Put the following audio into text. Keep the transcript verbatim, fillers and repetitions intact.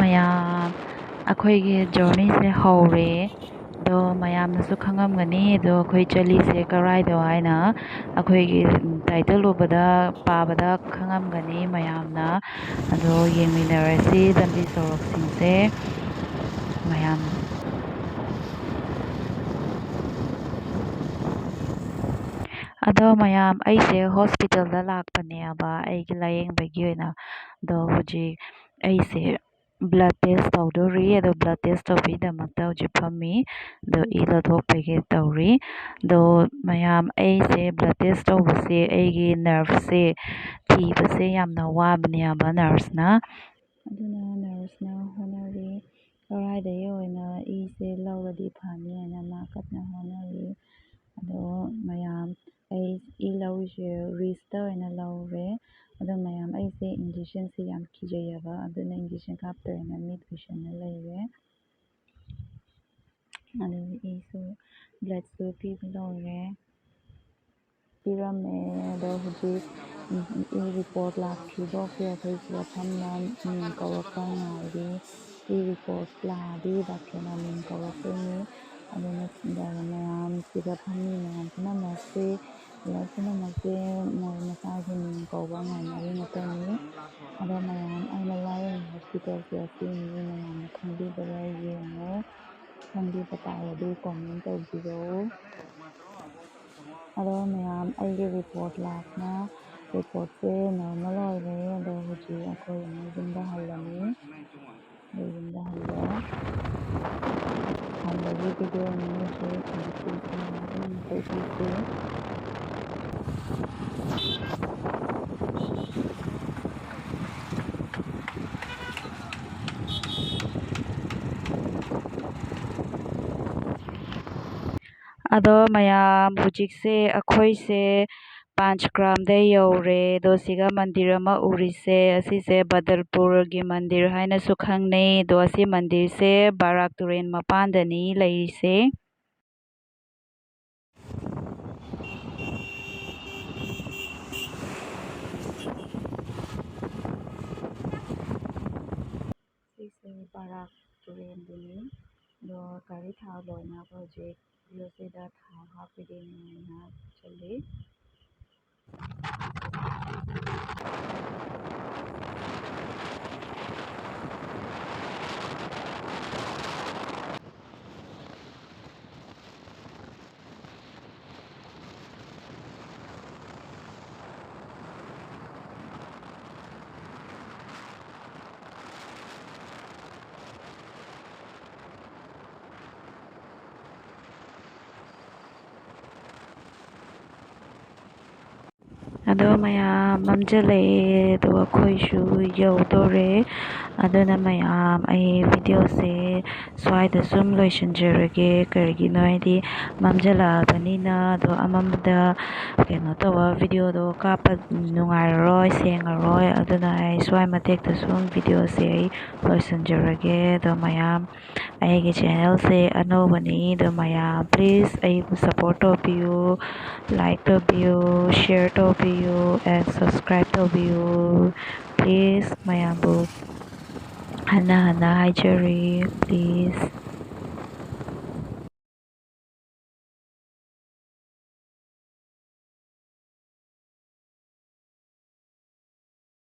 ꯃꯌꯥꯝ, ꯑꯩꯈꯣꯏꯒꯤ ꯖꯔꯅꯤꯁꯦ ꯍꯧꯔꯦ꯫ ꯑꯗꯣ ꯃꯌꯥꯝꯅꯁꯨ ꯈꯪꯉꯝꯒꯅꯤ, ꯑꯗꯣ ꯑꯩꯈꯣꯏ ꯆꯠꯂꯤꯁꯦ ꯀꯔꯥꯏꯗꯣ ꯍꯥꯏꯅ꯫ ꯑꯩꯈꯣꯏꯒꯤ ꯇꯥꯏꯇꯜ ꯎꯕꯗ, ꯄꯥꯕꯗ ꯈꯪꯉꯝꯒꯅꯤ ꯃꯌꯥꯝꯅ꯫ ꯑꯗꯣ ꯌꯦꯡꯃꯤꯟꯅꯔꯁꯤ ꯂꯝꯕꯤ ꯁꯣꯔꯣꯛꯁꯤꯡꯁꯦ ꯃꯌꯥꯝ꯫ ꯑꯗꯣ ꯃꯌꯥꯝ, ꯑꯩꯁꯦ ꯍꯣꯁꯄꯤꯇꯥꯜꯗ ꯂꯥꯛꯄꯅꯦꯕ, ꯑꯩꯒꯤ ꯂꯥꯌꯦꯡꯕꯒꯤ ꯑꯣꯏꯅ꯫ ꯑꯗꯣ ꯍꯧꯖꯤꯛ ꯑꯩꯁꯦ ꯕ꯭ꯂꯠ ꯇꯦꯁ ꯇꯧꯗꯣꯔꯤ꯫ ꯑꯗꯣ ꯕ꯭ꯂꯠ ꯇꯦꯁ ꯇꯧꯕꯒꯤꯗꯃꯛꯇ ꯍꯧꯖꯤꯛ ꯐꯝꯃꯤ꯫ ꯑꯗꯣ ꯏ ꯂꯧꯊꯣꯛꯄꯒꯤ ꯇꯧꯔꯤ꯫ ꯑꯗꯣ ꯃꯌꯥꯝ, ꯑꯩꯁꯦ ꯕ꯭ꯂꯠ ꯇꯦꯁ ꯇꯧꯕꯁꯦ ꯑꯩꯒꯤ ꯅꯔꯚꯁꯦ ꯊꯤꯕꯁꯦ ꯌꯥꯝꯅ ꯋꯥꯕꯅꯦꯕ ꯅꯔꯁꯅ꯫ ꯑꯗꯨꯅ ꯅꯔꯁꯅ ꯍꯣꯠꯅꯔꯤ, ꯀꯔꯥꯏꯗꯒꯤ ꯑꯣꯏꯅ ꯏꯁꯦ ꯂꯧꯔꯗꯤ ꯐꯅꯤ ꯍꯥꯏꯅ ꯃꯥ ꯀꯟꯅ ꯍꯣꯠꯅꯔꯤ꯫ ꯑꯗꯣ ꯃꯌꯥꯝ, ꯑꯩ ꯏ ꯂꯧꯔꯤꯁꯦ ꯔꯤꯁꯇ ꯑꯣꯏꯅ ꯂꯧꯔꯦ꯫ ꯑꯗꯣ ꯃꯌꯥꯝ, ꯑꯩꯁꯦ ꯏꯟꯖꯦꯛꯁꯟꯁꯦ ꯌꯥꯝ ꯀꯤꯖꯩꯌꯦꯕ, ꯑꯗꯨꯅ ꯏꯟꯖꯦꯛꯁꯟ ꯀꯥꯞꯇꯣꯏꯅ ꯃꯤꯠ ꯎꯏꯁꯟꯅ ꯂꯩꯔꯦ꯫ ꯑꯗꯨꯒ ꯏꯁꯨ, ꯕ꯭ꯂꯠꯁꯨ ꯄꯤꯕ ꯂꯣꯏꯔꯦ, ꯄꯤꯔꯝꯃꯦ꯫ ꯑꯗꯣ ꯍꯧꯖꯤꯛ, ꯎꯝ, ꯏ ꯔꯤꯄꯣꯔꯠ ꯂꯥꯛꯇ꯭ꯔꯤꯐꯥꯎꯁꯦ ꯑꯩꯈꯣꯏ ꯁꯤꯗ ꯐꯝꯅ ꯃꯤꯡ ꯀꯧꯔꯛꯄ ꯉꯥꯏꯔꯤ꯫ ꯏ ꯔꯤꯄꯣꯔꯠ ꯂꯥꯛꯑꯗꯤ ꯗꯥꯛꯇꯔꯅ ꯃꯤꯡ ꯀꯧꯔꯛꯇꯣꯏꯅꯤ꯫ ꯑꯗꯨꯅ ꯃꯌꯥꯝ ꯁꯤꯗ ꯐꯝꯃꯤ ꯃꯌꯥꯝ ꯄꯨꯝꯅꯃꯛꯁꯦ, ꯄꯨꯝꯅꯃꯛꯁꯦ ꯃꯣꯏ ꯃꯁꯥꯒꯤ ꯃꯤꯡ ꯀꯧꯕ ꯉꯥꯏꯅꯔꯤ ꯉꯥꯛꯇꯅꯤ꯫ ꯑꯗꯣ ꯃꯌꯥꯝ, ꯑꯩꯅ ꯂꯥꯏꯌꯦꯡꯕ ꯍꯣꯁꯄꯤꯇꯥꯜꯁꯦ ꯑꯁꯤꯅꯤ, ꯃꯌꯥꯝꯅ ꯈꯪꯕꯤꯕ ꯌꯥꯏ, ꯌꯦꯡꯉꯣ꯫ ꯈꯪꯕꯤꯕ ꯇꯥꯔꯗꯤ ꯀꯣꯃꯦꯟ ꯇꯧꯕꯤꯔꯛꯎ꯫ ꯑꯗꯣ ꯃꯌꯥꯝ, ꯑꯩꯒꯤ ꯔꯤꯄꯣꯔꯠ ꯂꯥꯛꯅ, ꯔꯤꯄꯣꯔꯠꯁꯦ ꯅꯣꯔꯃꯦꯜ ꯑꯣꯏꯔꯦ꯫ ꯑꯗꯣ ꯍꯧꯖꯤꯛ ꯑꯩꯈꯣꯏ ꯑꯃꯨꯛ ꯌꯨꯝꯗ ꯍꯜꯂꯅꯤ꯫ ꯑꯗꯣ ꯌꯨꯝꯗ ꯍꯜꯂꯦ꯫ ꯍꯟꯕꯒꯤ ꯚꯤꯗꯤꯑꯣꯅꯤ ꯍꯧꯖꯤꯛ, ꯍꯧꯖꯤꯛꯀꯤ ꯁꯤꯅꯦꯃꯥ ꯑꯗꯨꯝ ꯇꯧꯕꯤꯁꯦ꯫ ꯑꯗꯣ ꯃꯌꯥꯝ, ꯍꯧꯖꯤꯛꯁꯦ ꯑꯩꯈꯣꯏꯁꯦ ꯄꯥꯟꯆꯒ꯭ꯔꯥꯝꯗ ꯌꯧꯔꯦ꯫ ꯑꯗꯣ ꯁꯤꯒ ꯃꯟꯗꯤꯔ ꯑꯃ ꯎꯔꯤꯁꯦ, ꯑꯁꯤꯁꯦ ꯕꯗꯜꯄꯨꯔꯒꯤ ꯃꯟꯗꯤꯔ ꯍꯥꯏꯅꯁꯨ ꯈꯪꯅꯩ꯫ ꯑꯗꯣ ꯑꯁꯤ ꯃꯟꯗꯤꯔꯁꯦ ꯕꯔꯥꯛ ꯇꯨꯔꯦꯜ ꯃꯄꯥꯟꯗꯅꯤ ꯂꯩꯔꯤꯁꯦ꯫ ꯁꯤꯛꯁ ꯕꯔꯥꯛ ꯇꯨꯔꯦꯟꯗꯨꯅꯤ꯫ ꯑꯗꯣ ꯒꯥꯔꯤ ꯊꯥꯎ ꯂꯣꯏꯅ ꯑꯩꯈꯣꯏ ꯍꯧꯖꯤꯛ ꯌꯨ ꯑꯦꯁ ꯑꯦꯗ ꯊꯥꯎ ꯍꯥꯞꯄꯒꯦꯅ ꯆꯠꯂꯤ꯫ ꯑꯗꯣ ꯃꯌꯥꯝ, ꯃꯝꯖꯜꯂꯛꯑꯦ, ꯑꯗꯨꯒ ꯑꯩꯈꯣꯏꯁꯨ ꯌꯧꯗꯣꯔꯦ꯫ ꯑꯗꯨꯅ ꯃꯌꯥꯝ, ꯑꯩ ꯚꯤꯗꯤꯑꯣꯁꯦ ꯁ꯭ꯋꯥꯏꯗ ꯁꯨꯝ ꯂꯣꯏꯁꯤꯟꯖꯔꯒꯦ꯫ ꯀꯔꯤꯒꯤꯅꯣ ꯍꯥꯏꯗꯤ ꯃꯝꯖꯜꯂꯛꯑꯕꯅꯤꯅ, ꯑꯗꯣ ꯑꯃꯝꯕꯗ ꯀꯩꯅꯣ ꯇꯧꯕ, ꯚꯤꯗꯤꯑꯣꯗꯣ ꯀꯥꯞꯄ ꯅꯨꯡꯉꯥꯏꯔꯔꯣꯏ, ꯁꯦꯡꯉꯔꯣꯏ꯫ ꯑꯗꯨꯅ ꯑꯩ ꯁ꯭ꯋꯥꯏ ꯃꯇꯦꯛꯇ ꯁꯨꯝ ꯚꯤꯗꯤꯑꯣꯁꯦ ꯑꯩ ꯂꯣꯏꯁꯤꯟꯖꯔꯒꯦ꯫ ꯑꯗꯣ ꯃꯌꯥꯝ, ꯑꯩꯒꯤ ꯆꯦꯅꯦꯜꯁꯦ ꯑꯅꯧꯕꯅꯤ, ꯑꯗꯣ ꯃꯌꯥꯝ please ꯑꯩꯕꯨ support ꯇꯧꯕꯤꯌꯨ, like ꯇꯧꯕꯤꯌꯨ, share ꯇꯧꯕꯤꯌꯨ and subscribe ꯇꯧꯕꯤꯌꯨ꯫ Please ꯃꯌꯥꯝꯕꯨ ꯍꯟꯅ ꯍꯟꯅ ꯍꯥꯏꯖꯔꯤ, please꯫